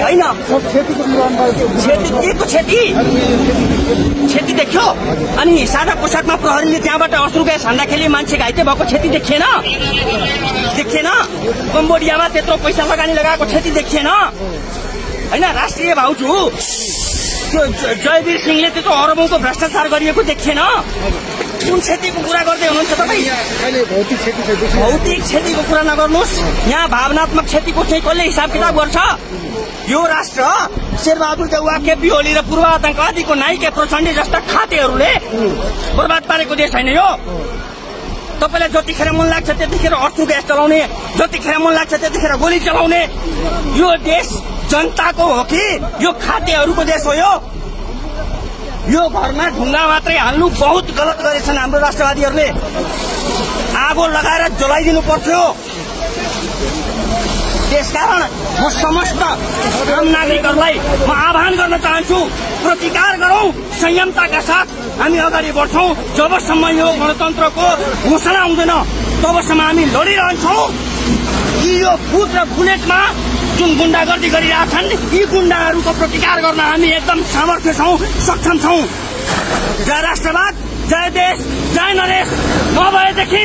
होइन के को क्षति देख्यो अनि सादा पोसाकमा प्रहरीले त्यहाँबाट अश्रु ग्यास हान्दाखेरि मान्छे घाइते भएको क्षति देखिएन कम्बोडियामा त्यत्रो पैसा लगाएको क्षति देखिएन होइन राष्ट्रिय भाउजू त्यो जयवीर सिंहले त्यत्रो अरबौंको भ्रष्टाचार गरिएको देखिएन कुन क्षतिको कुरा गर्दै हुनुहुन्छ तपाईँ भौतिक क्षतिको कुरा नगर्नुहोस् यहाँ भावनात्मक क्षतिको चाहिँ कसले हिसाब किताब गर्छ यो राष्ट्र शेरबहादुर देउवा केपी ओली र पूर्व आतंकवादीको नाइके प्रचण्डी जस्ता खातेहरूले बर्बाद पारेको देश होइन यो तपाईलाई जतिखेर मन लाग्छ त्यतिखेर अश्रु ग्यास चलाउने जतिखेर मन लाग्छ त्यतिखेर गोली चलाउने यो देश जनताको हो कि यो खातेहरूको देश हो यो घरमा ढुङ्गा मात्रै हाल्नु बहुत गलत गरेछन् हाम्रो राष्ट्रवादीहरूले आगो लगाएर जलाइदिनु पर्थ्यो त्यसकारण म समस्त आम नागरिकहरूलाई म आह्वान गर्न चाहन्छु प्रतिकार गरौं संयमताका साथ हामी अगाडि बढ्छौं जबसम्म यो गणतन्त्रको घोषणा हुँदैन तबसम्म हामी लडिरहन्छौं यो बुथ र बुलेटमा जुन गुण्डागर्दी गरिरहेछन् यी गुण्डाहरूको प्रतिकार गर्न हामी एकदम सामर्थ्य छौं सक्षम छौं जय राष्ट्रवाद जय देश जय नरेश नभएदेखि